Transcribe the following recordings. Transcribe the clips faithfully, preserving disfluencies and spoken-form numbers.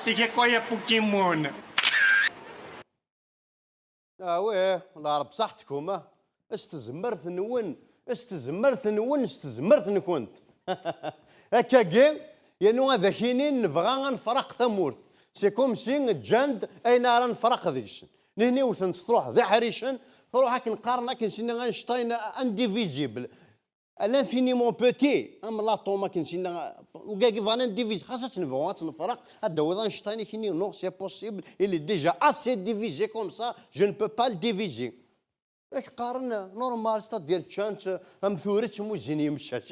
T'es quoi, Pokémon? Ah ouais, Lɛerb, ṣaḥetkum, ah. S tezmert-nwen, s tezmert-nwen, s tezmert-nkent. Akkagi, yernu ad ak-inin nebɣa ad nefraq tamurt. C'est comme si ǧǧan-d ayen ara nefraq deg-sen. Nihni wten-tt truḥ d iḥricen, truḥ akken qqaren akken sinna Einstein indivisible. À l'infiniment petit, am l'aṭum akken sinna, ugagi bɣan ad divise, xas ad tt-nebɣu, ad tt-nefraq, ad d-tawiḍ Einstein i k-ini, non, c'est possible, il est déjà assez divisé comme ça, je ne peux pas le diviser. Ak qqaren normal, c'est-à-dire ččan-tt, am turet mu zzin yemcac,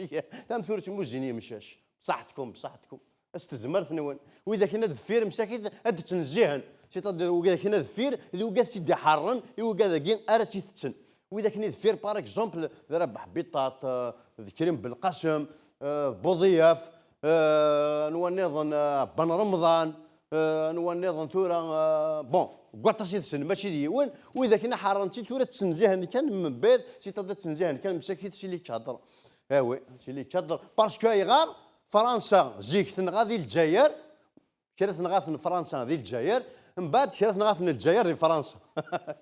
am turet mu zzin yemcac. Ṣaḥetkum, ṣaḥetkum. S tezmert-nwen. Widak-nni deffir, msakit ad d-ttnezzihen. C'est-à-dire, widak-nni deffir, d wigad tt-id-iḥerren, i wigad-agi ara tt-itetten. Widak-nni deffir, par exemple, d Rabaḥ Biṭaṭ, euh, d Krim Belqasem, euh, Buḍiyaf, euh, anwa nniḍen, euh, Ben Remḍan, euh, anwa nniḍen tura, euh, bon, deg waṭas i tessen, mačči d yiwen, widak-nni ḥerren-tt-id, tura ttnezzihen kan, mebɛid, c'est-à-dire ttnezzihen kan, msakit si les cadres. Ah oui, si les cadres. Parce que ayɣer? Fransa, zik tenɣa di Lezzayer, kra tenɣa-ten Fransa di Lezzayer, mbeɛd kra tenɣa-ten Lezzayer di Fransa.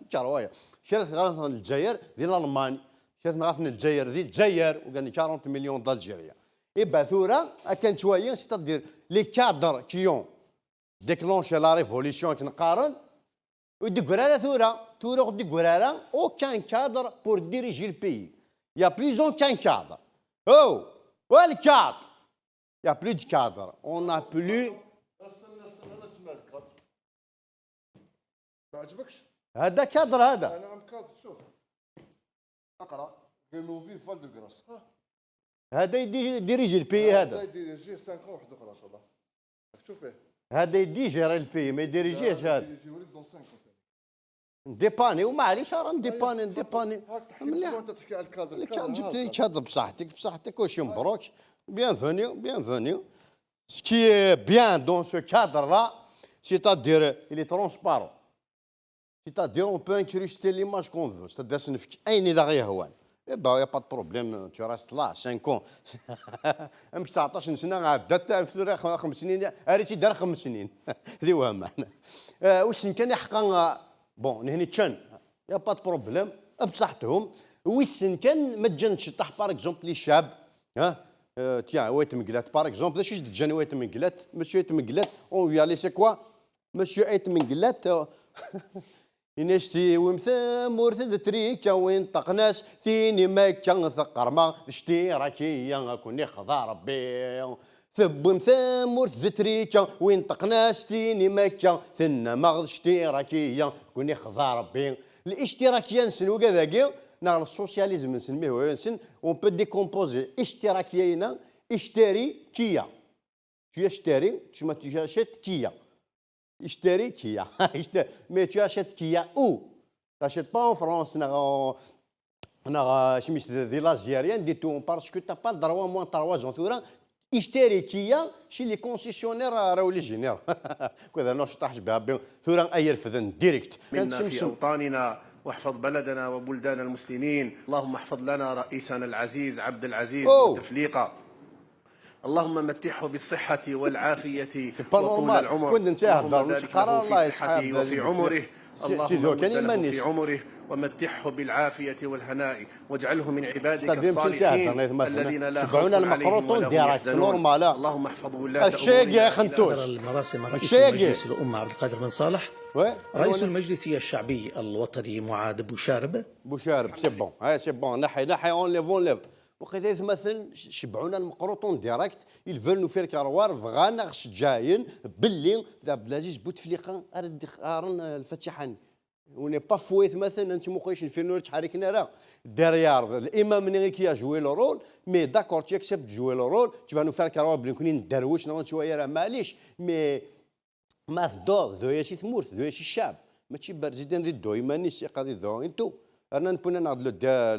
Ččar waya. Kra tenɣa-ten Lezzayer di Lalman, kra tenɣa-ten Lezzayer di Lezzayer, ugan quarante millions d'Algériens. Et ben tura, akken ttwayi, c'est-à-dire les cadres qui ont déclenché la révolution, akken qqaren, ur d-iggra ara tura, tura ur d-iggra ara aucun cadre pour diriger le pays. Il y a plus aucun cadre. Oh, où est le cadre? Il y a plus de cadre. On n'a plus. استنى، استنى، أنا تما الكادر. ما عجبكش؟ هذا كادر هذا. أنا عم كادر، شوف. اقرا. Rénover Val de Grâce. ها. هذا يدي-، يديريجي البي هذا. هذا يديريجي cinq ans واحد اخرى ان شاء الله. شوف فيه. هذا يديجيري البي، ما يديريجيهش هذا. يديريجي وليد dans cinq ans. نديباني ومعليش، راه نديباني، نديباني. هاك تحكي مليح. بصح انت تحكي على الكادر. مليح الكادر تجبد، جبد. الكادر بصحتك، بصحتك، واش مبروك. Bienvenue, bienvenue. Ce qui est bien dans ce cadre-là, c'est-à-dire, il est transparent. C'est-à-dire, on peut incruster l'image qu'on veut. C'est-à-dire, ad s-nefk ayen i d aɣ-yehwan. Eh ben, y a pas de problème, tu restes là, cinq ans. Amek tseɛṭac n sna ɛeddat, ar tura x-, xems snin, ar i tt-id-ar xems snin. Di waman. Eh, wissen kan iḥeqqa, eh, bon, nehni ččan. Y a pas de problème. Bṣaḥ-thum. Wissen kan ma ǧǧan ciṭṭaḥ, par exemple, les cab, hein, eh, tiens, Wayt Menglat, par exemple, d acu i s-d-ǧǧan Wayt Menglat? Monsieur Wayt Menglat, on lui a laissé quoi? Monsieur Wayt Menglat, eh, Ini-as tiwim tamurt d trika, win ṭṭaqen-as tini makka teqqarma d ctirakiya, ad ken-ixḍa Rebbi. Tewwim tamurt d trika, win ṭṭaqen-as tini makka tennam-aɣ d ctirakiya, ad ken-ixḍa Rebbi. L'ictirakiya-nsen wigad-agi, neɣ le socialisme-nsen, mihoya-nsen, on peut décomposer ictirakiya-ina, ictari kiya. Tu as acheté, tu m'as, tu achètes Kia. Ictari Kia. Ictari-, mais tu achètes Kia où? T'achètes pas en France, neɣ en, neɣ, euh, chez, di l'Algérie, du tout, parce que t'as pas le droit, moins trois ans, tura. Ictari Kia chez les concessionnaires, euh, rewli général. Kudano, je t'achète bien, bien. Tura, ay irefden, direct. منا في أوطاننا، واحفظ بلدنا وبلدان المسلمين. اللهم احفظ لنا رئيسنا العزيز عبد العزيز بوتفليقة. اللهم متعه بالصحة والعافية وطول العمر. C'est pas normal. كنت انت اللهم بارك له في صحته وفي عمره. اللهم مد له في عمره ومتعه بالعافية والهناء واجعله من عبادك الصالحين الذين لا خوف عليهم ولا هم يحزنون. اللهم احفظ ولاة أمورنا. حضر المراسم رئيس مجلس الأمة عبد القادر بن صالح، رئيس المجلس الشعبي الوطني معاذ بوشارب. بوشارب، c'est bon. هاي c'est bon. نحي، نحي، enlève، enlève. وقيلا يتمثل ش-، شبعونا المقروطون direct، ils veulent nous faire croire، بغانا غ شجاعين باللي عبد العزيز بوتفليقة راه يدخارن الفاتحة. On n'est pas fou يتمثل، انت مقيش نفير نور تحركنا راه. Derrière، الإمام نيكي a joué le rôle، mais d'accord، tu acceptes de jouer le rôle، tu vas nous faire croire بلي كوني ندروش، نغنشوية راه معليش، mais ما تدور، ذو يا شي ثمورت، ذو يا شي الشعب. ماشي برزيدان دي دو، يماني سي قاضي دو، انتو. أنا نبونا نعد le,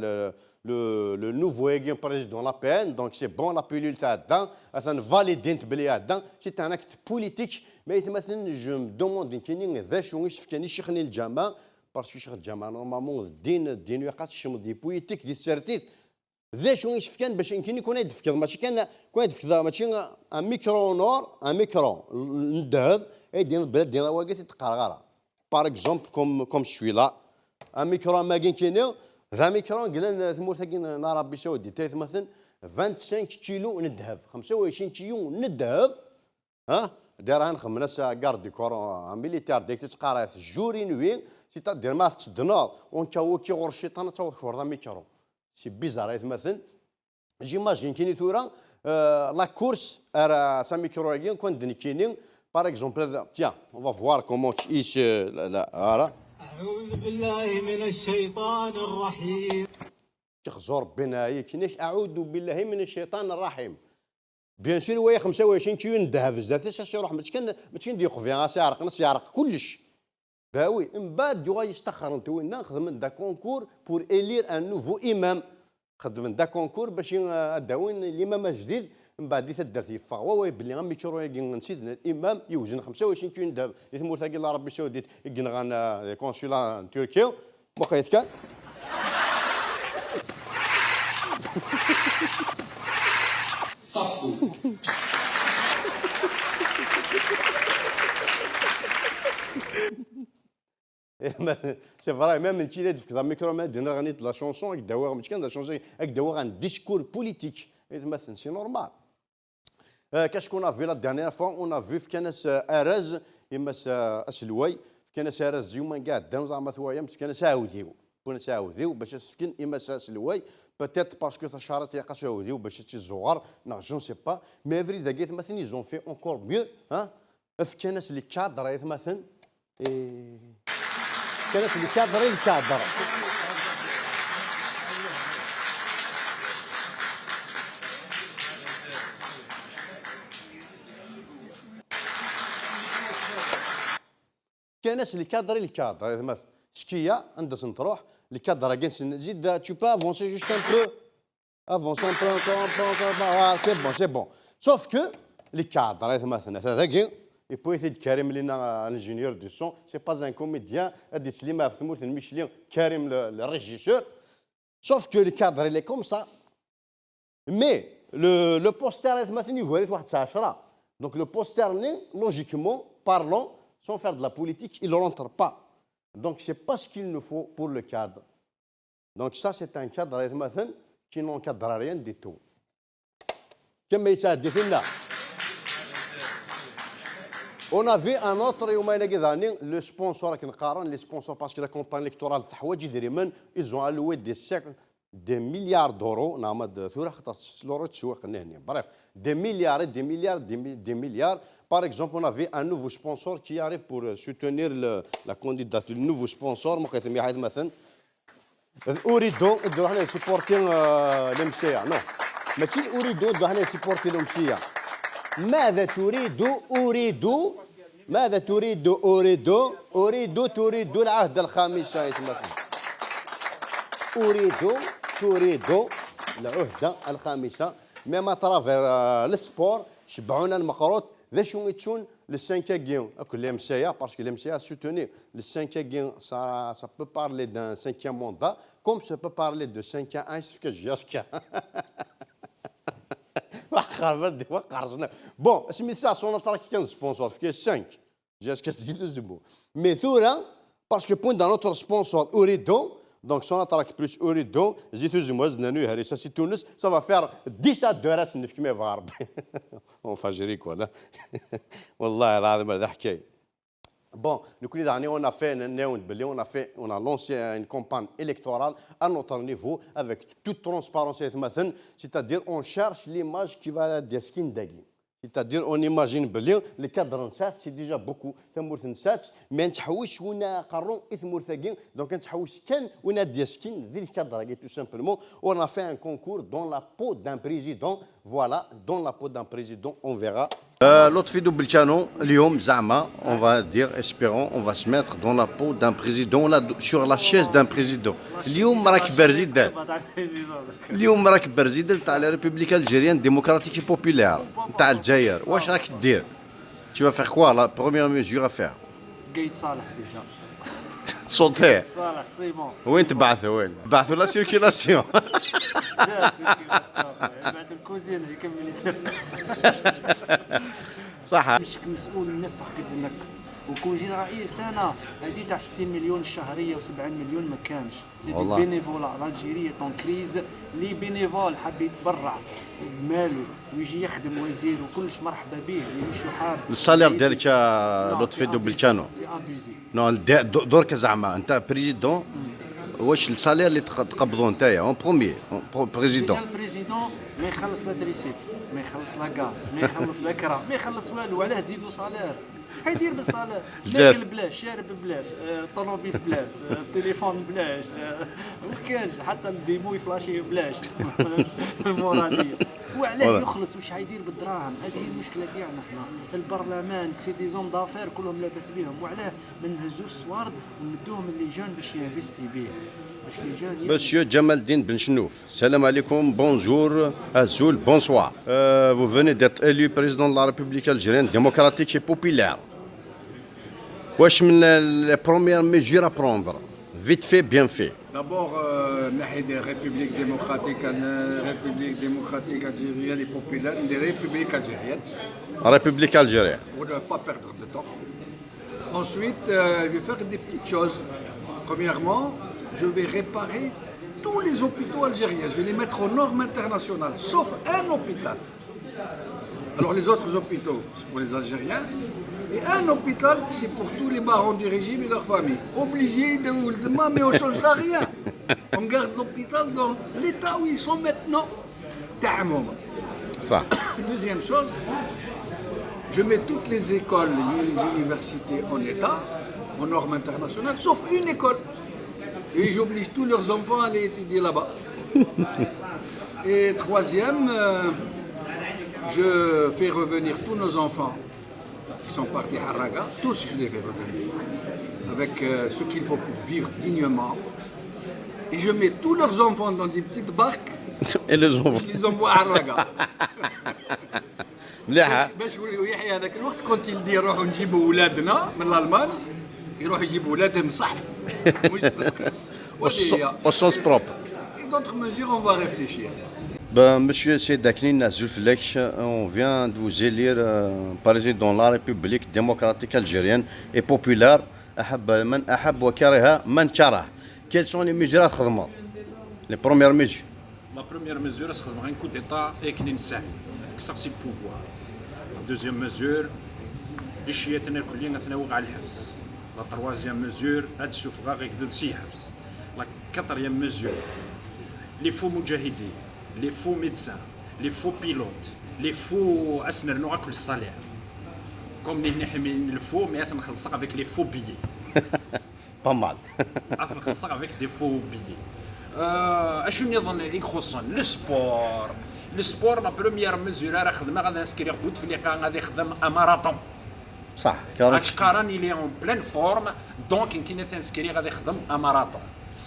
le, le, le nouveau égi président la P N, donc c'est bon, la pilule تاع الدان، أثن validé انت بلي الدان، c'est un acte politique، mais يتمثل je me demande نكيني ذا شو يشفكني شيخني الجامعة، parce que شيخ الجامعة normalement الدين، الدين يقاس الشمس دي politique دي تسرتيت، D acu i s-fkan bac nekkini kun ay d-tefkeḍ, mačči kan kun ay d-tefkeḍ, mačči un micro en or, un micro n ddheb, ay d-yenna belli ddin wagi t-id-qqareɣ ara. Par exemple, comme, comme celui-là, un micro am wagi nekkini, d un micro yellan tmurt-agi n Arabie Saoudite, ay atmaten, vingt-cinq kilos n ddheb, xemsa u ɛecrin kilo n ddheb, ha? Dira nxemmen-as garde du corps, un militaire, deg tettqarat, jour et nuit, c'est-à-dire ma tettedneḍ, on kawo ki ɣur cciṭan, ad taweḍ kurt un micro. C'est bizarre, ay atmaten. J'imagine kini tura, euh, la course ar, euh, s un micro-agi, kan d nekkini, par exemple, ad, tiens, on va voir comment il se, la, la, voilà. أعوذ بالله من الشيطان الرحيم. Ixẓur Rebbi neɣ yekkini-k, أعوذ بالله من الشيطان الرحيم. Bien sûr, wa xemsa u ɛecrin kilo n ddheb zdat-s, as iruḥ, mačči kan, mačči kan d-yeqbi, as iɛreq, as iɛreq kullec. Bah oui, mbaɛd yuɣal yestaxren-t winna, xedmen-d un concours pour élire un nouveau imam. Xedmen-d un concours bac i, euh, ad d-awin l'imam ajdid, mbaɛd di taddart yeffeɣ wawal belli un micro-agi n sidna l'imam yewzen xemsa u ɛecrin kilo n ddheb di tmurt-agi n Arabie Saoudite i yenɣan, euh, consulat n Turquie. Waqila kan. Ṣaffu. C'est vrai, même nekk i d-tefkeḍ micro, ma d-nniɣ la chanson, ad k-d-awiɣ, mačči kan la chanson, ad k-d-awiɣ un discours politique. Ay atmaten, c'est normal. Euh, qu'est-ce qu'on a vu la dernière fois? On a vu fkan-as, euh, arraz i Mass, euh, Aselway, fkan-as arraz yumanga ɛeddan, zeɛma twayam, fkan-as aɛudiw. Fkan-as aɛudiw bac as-fken i Mass Aselway, peut-être parce que tacarit ilaq-as aɛudiw bac ad tt-iẓuɣer, neɣ je ne sais pas. Mais abrid-agi, ay atmaten, ils ont fait encore mieux, hein? Fkan-as les cadres, ay atmaten. Et fkan-as les cadres i les cadres. Fkan-as les cadres i les cadres, ay atmaten. Ckiya, anda sen-truḥ, les cadres-agi, zid, tu peux avancer juste un peu. Avance un peu, encore un peu, encore un peu. Ah, c'est bon, c'est bon. Sauf que les cadres, ay atmaten, ata dagi, yewwi-t-id Karim Lina, l'ingénieur du son, c'est pas un comédien, ad yettlim ɣef tmurt n Micli, Karim le, le régisseur. Sauf que le cadre, il est comme ça. Mais le, le poster, ay atmaten, yugar-it waḥed s ɛecra. Donc le poster-nni, logiquement parlant, sans faire de la politique, il rentre pas. Donc c'est pas ce qu'il nous faut pour le cadre. Donc ça, c'est un cadre, ay atmaten, qui n'encadre rien du tout. Kemmel, Saɛd, di tinna. On a vu un autre, yuma-agi daɣen, le sponsor, akken qqaren, les sponsors, parce que la campagne électorale teḥwaǧ idrimen, ils ont alloué des siècles, des milliards d'euros, neɣ ma d tura, xaṭer s l'euro tettwiqenni. Bref, des milliards et des milliards, des mi-, des milliards. Par exemple, on a vu un nouveau sponsor qui arrive pour, euh, soutenir le, la candidature, le nouveau sponsor, ma qed mi ḥayt maten. Uridu, id-ruḥen ad supporti, euh, l'M C A. Non. Mačči Uridu, id-ruḥen ad supporti l'M C A. ماذا تريد؟ أريد، ماذا تريد؟ أريد، أريد تريد العهدة الخامسة، ay atmaten. أريد تريد العهدة الخامسة. Même à travers, euh, le sport, Cebɛun Lmeqrut, d acu i ttun le cinq-agi akked l'M C A, parce que l'M C A a soutenu le cinq-agi, ça, ça peut parler d'un cinquième mandat, comme ça peut parler de cinq à un, yessefk ad j-yefk. Wa qerben, wa qerzen. Bon, asmi tesɛa Sonatrach kan sponsor, efk-as cinq. Jusqu'à Zit Uzemmur. Mais tura, parce que point d'un autre sponsor, Uridu, donc Sonatrach plus Uridu, Zit Uzemmur, Znanu Ihari, ça c'est Tunis, ça va faire dix à deux à neuf, mais va. Enfin, je rigole, hein. والله العظيم هذا حكاية. Bon, nekkni daɣen, on a fait, on a fait, on a lancé une campagne électorale à notre niveau avec toute transparence, ay atmaten, c'est-à-dire on cherche l'image qui va d-yaskin dagi. C'est-à-dire, on imagine belli le cadre n Sat, c'est déjà beaucoup. Tamurt n Sat, mais nettḥewwis win ara iqerrun i tmurt-agi, donc nettḥewwis kan win ad d-yaskin di le cadre-agi, tout simplement. On a fait un concours dans la peau d'un président. Voilà, dans la peau d'un président, on verra. Euh, Lotfi Double Canon, اليوم زعما, on va dire, espérons, on va se mettre dans la peau d'un président, là, sur la chaise d'un président. اليوم راك بارز جدا. اليوم راك président تاع la République algérienne démocratique et populaire تاع الجزائر، واش راك دير؟ Tu vas faire quoi, la première mesure à faire? قايد صالح déjà. صوتي. صالح سي بون. وين تبعثوا؟ وين تبعثوا؟ لا سيركيلاسيون. بزاف سيركيلاسيون. بعث الكوزين يكمل يتنفس. صح. مش مسؤول نفخ قد نك. وكون جيت رئيس انا هذه تاع ستين مليون شهريه و70 مليون ما كانش. سي دي والله. بينيفولا، لالجيري اون كريز. لي بينيفول حاب يتبرع بمالو ويجي يخدم وزير وكلش مرحبا به، يمشي حاب. الصالير ديالك يا لطفي دوبل كانو؟ سي ابيزي. نو، الد- دو- درك زعما انت بريزيدون، واش الصالير اللي تق- تقبضو نتايا اون بروميي؟ بريزيدون. ديجا البريزيدون ما يخلص لا تريسيت، ما يخلص لا غاز، ما يخلص لا كرا، ما يخلص والو. علاه تزيدو صالير؟ اش حيدير بالصالير؟ الجار. ماكل بلاش، شارب بلاش، آه، طوموبيل بلاش، آه، تليفون بلاش، آه، ما كانش حتى الديمو يفلاشيه بلاش. المرادية. وعلاه والله. يخلص؟ واش حيدير بالدراهم؟ هذه هي المشكله تاعنا حنا. البرلمان كسي دي زوم دافير كلهم لاباس بهم، وعلاه ما نهزوش الصوارد وندوهم لي جون باش ينفيستي بيه، باش لي جون يبنوا. Monsieur Jamaldine Ben Chenouf, salam alaikum, bonjour, azul, bonsoir. Euh, vous venez d'être élu président de la République algérienne démocratique et populaire. واش من les premières mesures à prendre? Vite fait, bien fait. D'abord, euh, ناحية des républiques démocratiques, euh, République démocratique algérienne et populaire, des républiques algériennes, République algérienne. pour ne pas perdre de temps. Ensuite, euh, je vais faire des petites choses. Premièrement, je vais réparer tous les hôpitaux algériens. Je vais les mettre aux normes internationales, sauf un hôpital. Alors les autres hôpitaux, c'est pour les Algériens. Et un hôpital, c'est pour tous les barons du régime et leur famille. Obligé de vous le demander, mais on ne changera rien. On garde l'hôpital dans l'état où ils sont maintenant. تاعهم. صح. Deuxième chose, je mets toutes les écoles et les universités en état, aux normes internationales, sauf une école. Et j'oblige tous leurs enfants à aller étudier là-bas. Et troisième, euh, je fais revenir tous nos enfants qui sont partis à Raga, tous je les fais revenir, avec euh, ce qu'il faut pour vivre dignement. Et je mets tous leurs enfants dans des petites barques, Et les enfants. Je les envoie à Raga. مليحة. باش يوليو يحيى هذاك الوقت كنت يلدي يروحوا نجيبوا ولادنا من الالمان، يروحوا يجيبوا ولادهم صح. وهذه هي. Au sens propre. Et d'autres mesures, on va réfléchir. Ben, monsieur Saïd Daknin, azul fell-ak, on vient de vous élire euh, président de la République démocratique algérienne et populaire. أحب من أحب وكره من كره. Quelles sont les mesures à تخدموا? Les premières mesures. La première mesure, ad sxedmeɣ un coup d'état akken i nesɛi, ad kkseɣ si pouvoir. La deuxième mesure, iceyyaten irkelli ad ten-awiɣ ɣer lḥebs. La troisième mesure, ad ssufɣeɣ agdud si lḥebs. La quatrième mesure, les faux mujahidin, les faux médecins, les faux pilotes, les faux, ad sen-rnuɣ akk le salaire. Comme nihni ḥemmlen le faux, mais ad ten-xellṣeɣ avec les faux billets. Pas mal. Ad ten-xellṣeɣ avec des faux billets. Euh, acu nniḍen i ixuṣṣen? Le sport. Le sport, la première mesure ara xedmeɣ, ad inskriɣ Bouteflika ad ixdem un marathon. صح. Ad qqaren il est en pleine forme, donc nekkini ad t-inskriɣ ad ixdem un marathon.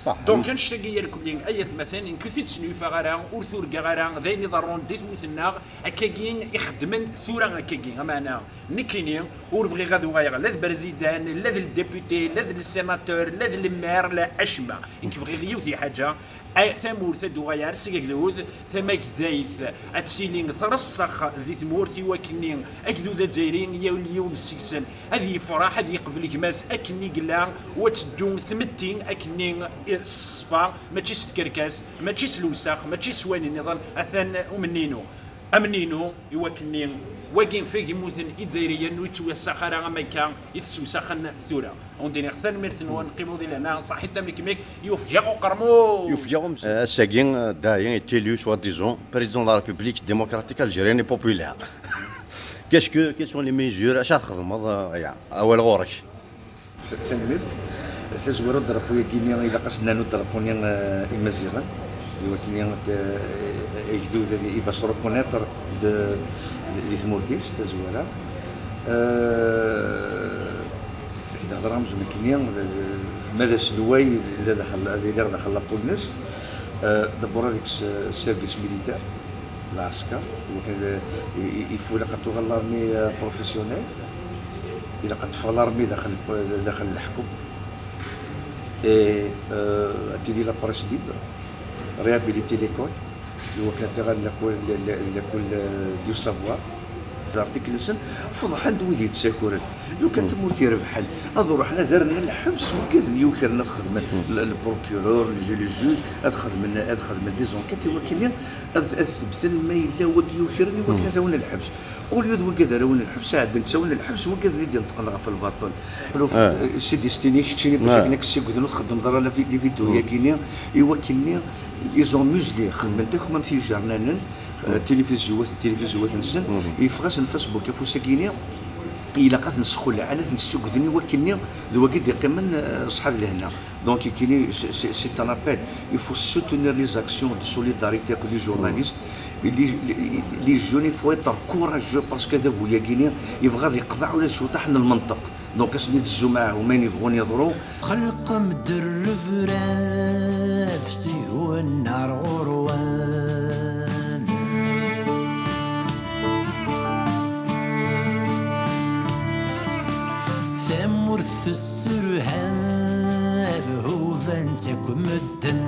صح. Donc annect-agi irkelli ay atmaten, nekk ur t-id-snyufeɣ ara, ur t-urgaɣ ara, d ayen iḍerrun di tmurt-nneɣ. Akkagi i xeddmen tura, akkagi, ameɛna nekkini ur bɣiɣ ad uɣaleɣ la d président, la d le député, la d le sénateur, la d le maire, la acemma. Nekk bɣiɣ yiwet n lḥaǧa, a-, tamurt ad tuɣal ar s agdud, tamagdayt ad tili treṣṣex di tmurt, i wakken agdud azzayri yal yiwen seg-sen ad yefreḥ, ad yeqbel gma-s akken i yella, u ad teddu tmetti akken i s ṣṣfa, mačči s tkerkas, mačči s lewsex, mačči s wayen nniḍen. Atan umenni-inu. Amninu, i wakken wagi f yemmuten Izzayriyen ur yettwasax ara am akka i t-ssewsaxen tura. Ad wen-d-iniɣ tanemmirt-nwen, qqimew di lehna, ṣaḥit am ikmik, yufeg-aɣ uqermud! Yufeg-aɣ umzig. Ass-agi, euh, Dahi est élu, soi-disant, président de la République démocratique algérienne et populaire. Qu'est-ce que, quelles sont les mesures, acu ara txedmeḍ, euh, ya, awal ɣur-k. Tanemmirt. Tazwara n drapeau-yagi-nni, ilaq ad s-nernu drapeau-nni, eh, imaziɣen, i wakken ad, eh, agdud ad, il va se reconnaître de, di tmurt-is, tazwara. Eh, ad k-d-hedreɣ amzun nekkini, d, d, ma d aselway, yella daxel, ad iliɣ daxel la police, eh, d'abord ad ikkes, eh, service militaire, lɛesker, wakken d, i, i, il faut, ilaq ad tuɣal l'armée, eh, professionnelle, ilaq ad teffeɣ l'armée daxel, daxel leḥkem. Et, euh, ad tili la presse libre, réhabiliter l'école, iwakken ad tiɣal l'école, l'école, euh, du savoir. L'article-nsen feḍḥen-d wid yettakuren. Lukan tamurt irebḥen, ad ruḥen ad rren lḥebs wigad n yukren ad xedmen, le, le procureur, le ju-, le juge, ad xedmen, ad xedmen des enquêtes, iwakken ad, ad thebten ma yella wagi yukren, iwakken ad awen lḥebs. Au lieu d wigad ara awen lḥebs, ɛedden ttawen lḥebs wigad i d-ineṭqen ɣef lbaṭel. C'est destiné keččini bac akken ad k-ssigden ur txeddmeḍ ara la vi-, les vidéos-yagini, iwakken-nni ils ont muselé, xedmen takmamt i ijernanen, euh, tilifizyuwat, tilifizyuwat-nsen, yeffeɣ-asen Facebook afus-agini, ilaq ad ten-sxelɛen, ad ten-ssugden iwakken-nni d wagi d-iqqimen, euh, ṣṣeḥ d lehna. Donc, iwakken-nni, c'est, c'est, c'est un appel. Il faut soutenir les actions de solidarité avec les journalistes. Et les, les, les jeunes, il faut être courageux parce que adabu-yagini yebɣa ad yeqḍeɛ ula d cwiṭaḥ n lmenṭeq. Donc, ad sen-id-zzu maɛahum ayen yebɣun yeḍru. Xelqem-d rrebrab s igenni ar ɣur-wen. Tamurt tesserhab, huban-tt akk medden.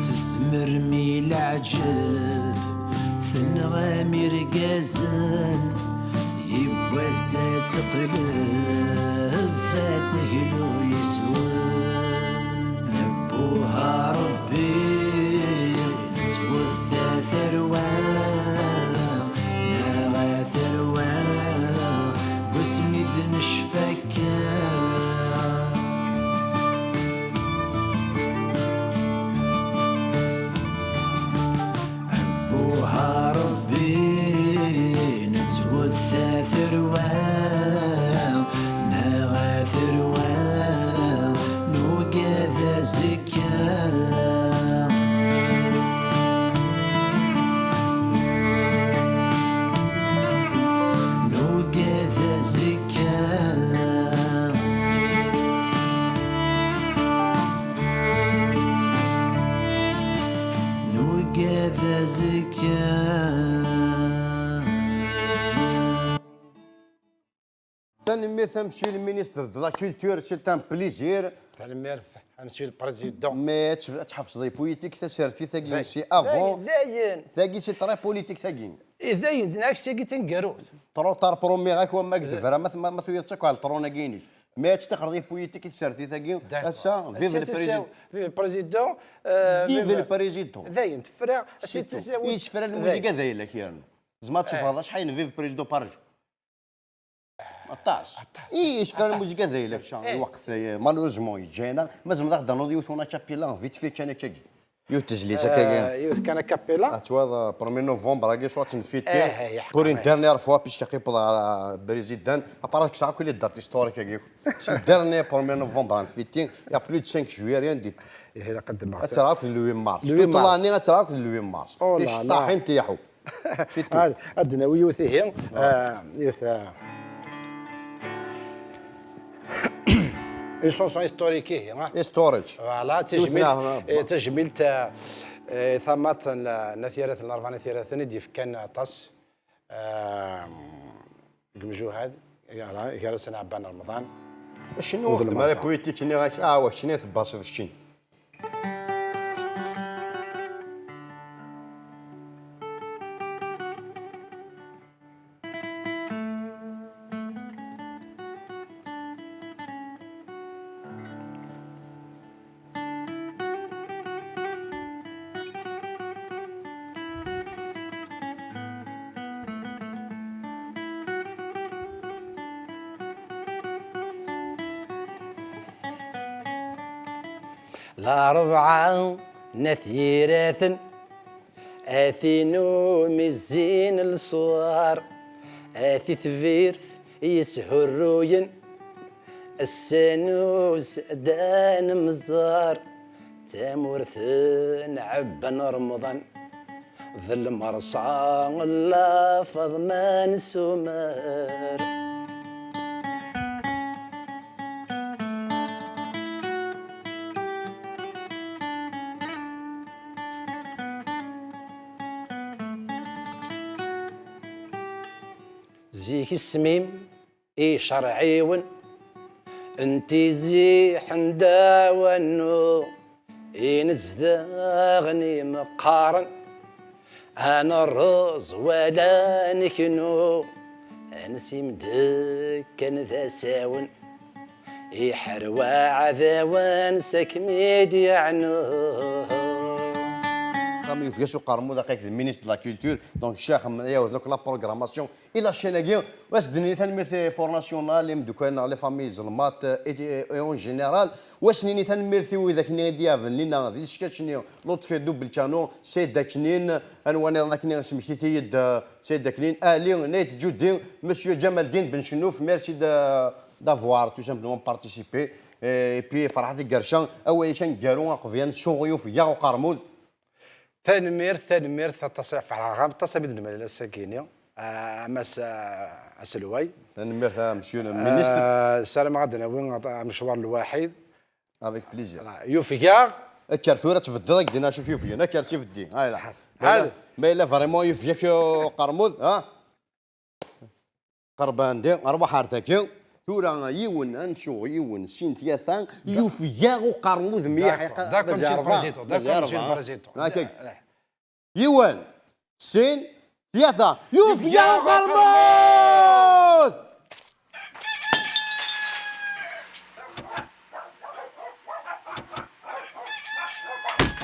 Tesmerm i leɛǧeb, tenɣam irgazen, yiwwas ad teqleb, ad teglu yes-wen. Buha Rebbi, nettwet tarwa, neɣ tarwa, deg wasmi d-necfa akka. Buha Rebbi, nettwet tarwa, neɣ tarwa, nugad azekka. Nugad azekka. Nugad azekka. Tanemmirt a Monsieur le ministre de la Culture, c'est un plaisir. Tanemmirt a Monsieur le Président. Mais ad tḥefẓeḍ i politique tasertit-agi, c'est avant. Dayen, dayen. Tagi c'est très politique tagi. Eh, dayen, d neɣ tagi taneggarut. Trop tard, promis, ak wamma deg tebra, ma, ma, ma tuyiḍ-tt akk ɣer lṭrun-agi-inek. Mais ad tixreḍ i politique i tsertit-agi. D'accord. Ass-a, vive le président. Vive le président. Euh, vive le président. Dayen, tefra, c'est tout. Yesfra lmuziga d ayla-k yerna. Tzemreḍ ad teffɣeḍ acḥal n vive président par jour. Aṭas. Aṭas. I yesfra lmuziga d ayla-k, lweqt, eh, malheureusement, yeǧǧa-yaneɣ. Ma tzemreḍ ad ɣ-d-ternuḍ yiwet una capella, vite fait, kan akkagi. Yiwet tezlit akkagi. Euh, yiwet kan a cappella. Ad twaḍ, euh, premier novembre-agi, soit ad tt-nfiti. Eh, eh, pour une dernière fois, puisque aql-i wwḍeɣ ɣer, euh, président. Après, kkseɣ akk les dates historiques-agi. C'est le dernier premier novembre à nfiti. Il y a plus de cinq juillet, rien du tout. Ihi, ilaq ad d-temɣer. Ad tt-rreɣ akk d le huit mars. Le huit mars. Toute l'année, ad tt-rreɣ akk d le huit mars. Oh là là. Ticeṭṭaḥin tiḥu. C'est tout. Ad, ad d-nawi yiwet ihi. Ah. Euh, yiwet, euh, une chanson historique ihi, hein. Historique. Voilà, yiwet tajmilt, eh, tajmilt, euh, eh, tamaṭ n, n At Yiraten, n Rebɛa n At Yiraten i d-yefkan aṭas, euh, deg umjuhad, gar-asen Ɛebban Remḍan. Acnu ur xeddem ara politique-nni, ah, wa keččini tebbaseḍ keččini. Larebɛa n At Yiraten, a tin umi zzin leswar, a titbirt yeshurruyen, ass-a nuz d anemẓar, tamurt n Ɛebban Remḍan. D lmerṣa n La Faḍma n Sumer. Zik isem-im icerɛiwen n tizi ḥenda wannu, inezdaɣen imeqqaren, ad nerreẓ wala neknu, ad nesimdekkan d asawen, iḥerwa aɛdawan s akem i d-yeɛnu. Xami Ufgas Uqermud, aqak d ministre de la culture, donc ccix, yawed donc la programmation et la chaîne-agi. Wa s-d-nini tanemmirt i Fornational, imeddukal-nneɣ, les familles Zelmaṭ, et, et en général. Wa s-nini tanemmirt i widak-nni i d-yaven lina di lesketch-nni, Lotfi Double Canon, Saïd Aknin, anwa nniḍen akken i smektit-iyi-d, euh, Saïd Aknin, Ali, Nate, Judy, Monsieur Jamaldine Ben Chenouf, merci de, d'avoir tout simplement participé. Et puis Ferḥat Gerca, awal-ik aneggaru, aqebyan, suɣ yufeg-aɣ uqermud. Tanemmirt, tanemmirt aṭas, ferḥeɣ aṭas mi d-nemlal ass-agi-ni, ah, a Mass, ah, aselway. Tanemmirt a Monsieur le Ministre. Ah, ssarameɣ ad d-nawi amecwar lwaḥid. Avec plaisir. Voilà, yufeg-aɣ. Akker tura tbeddeḍ ak-din acu k-yufgen, akker s ibeddi. Ayla. Ma yella, ma yella vraiment yufeg-ak uqermud, ha? Qerban di, rwaḥ ar tagi. Tura yiwen, ad nsuɣ yiwen, sin, tlata, yufeg-aɣ uqermud mliḥ. D'accord, d'accord, Monsieur le Président, d'accord, Monsieur le Président. Yiwen, sin, tlata, yufeg-aɣ uqermud!